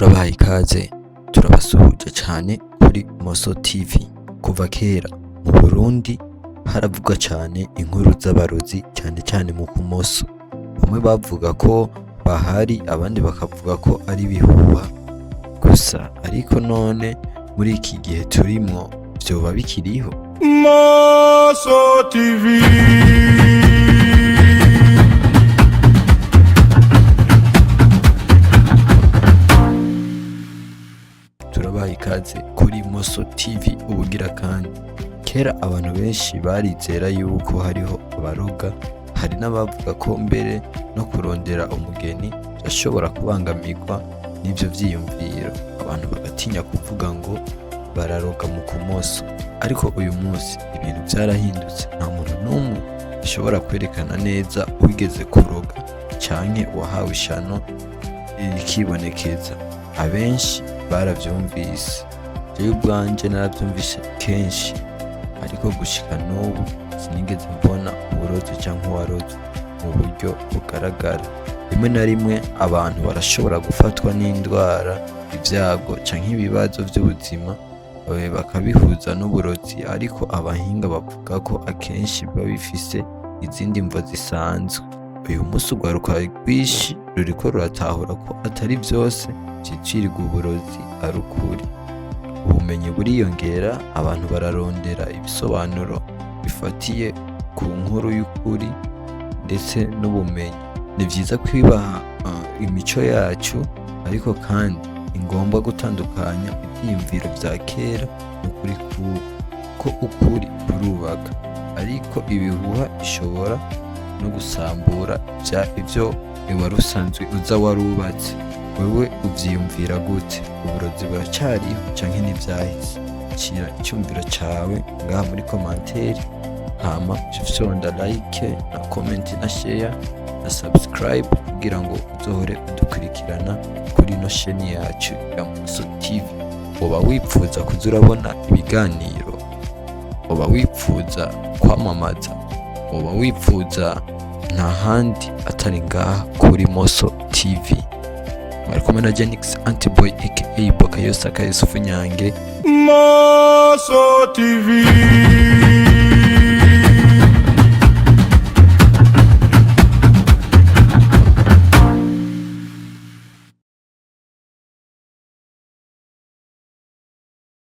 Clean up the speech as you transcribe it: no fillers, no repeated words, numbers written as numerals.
Turabahaye ikaze, turabasuhuje cane kuri Moso TV. Kuva kera mu Burundi haravugwa cane inkuru z'abarozi, cane cane mu kumoso. Bamwe bavuga ko bahari, abandi bakavuga ko ari ibihuha gusa. Ariko none muri iki gihe turimwo vyoba bikiriho? Moso TV. Turabaha ikaze kuri Moso TV ubugira kandi. Kera abantu benshi barizera yuko hariho abaroga, hari n'abavuga ko mbere no kurondera umugeni vyashobora kubangamirwa n'ivyo vyiyumviro, abantu bagatinya kuvuga ngo bararoga mu kumoso. Ariko uyu munsi ibintu vyarahindutse, nta muntu n'umwe ashobora kwerekana neza uwigeze kuroga canke uwahawe ishano rikibonekeza. Abenshi baravyumvise, jewe ubwanje naravyumvise kenshi, ariko gushika n'ubu sinigeze mbona uwuroze canke uwarozwe mu buryo bugaragara. Rimwe na rimwe abantu barashobora gufatwa n'indwara, ivyago canke ibibazo vy'ubuzima bakabihuza n'uburozi, ariko abahinga bavuga ko akenshi biba bifise izindi mvo zisanzwe. Uyu munsi urwaruka rwinshi ruriko ruratahura ko atari vyose vyitirirwa uburozi ari ukuri. Ubumenyi buriyongera, abantu bararondera ibisobanuro bifatiye ku nkuru y'ukuri ndetse n'ubumenyi. Ni vyiza kwibaha imico yacu, ariko kandi ni ngombwa gutandukanya ivyiyumviro vya kera n'ukuri kubu, ko ukuri kurubaka, ariko ibihuha bishobora no gusambura ivyo wari usanzwe uza warubatse. Wewe uvyiyumvira gute? Uburozi buracariho canke ntivyahise? Shira iciyumviro cawe ngaha muri commentaire, hama uce ufyonda like na comment na share na subscribe kugira ngo uzohore udukurikirana kuri ino sheni yacu ya Moso TV. Woba wipfuza kuza urabona ibiganiro, woba wipfuza kwamamaza, woba wipfuza, nta handi atari ngaha kuri Moso TV. Mwari kumwe na Genix Antiboy aka Bakayosaka Yusufu Nyange. Moso TV.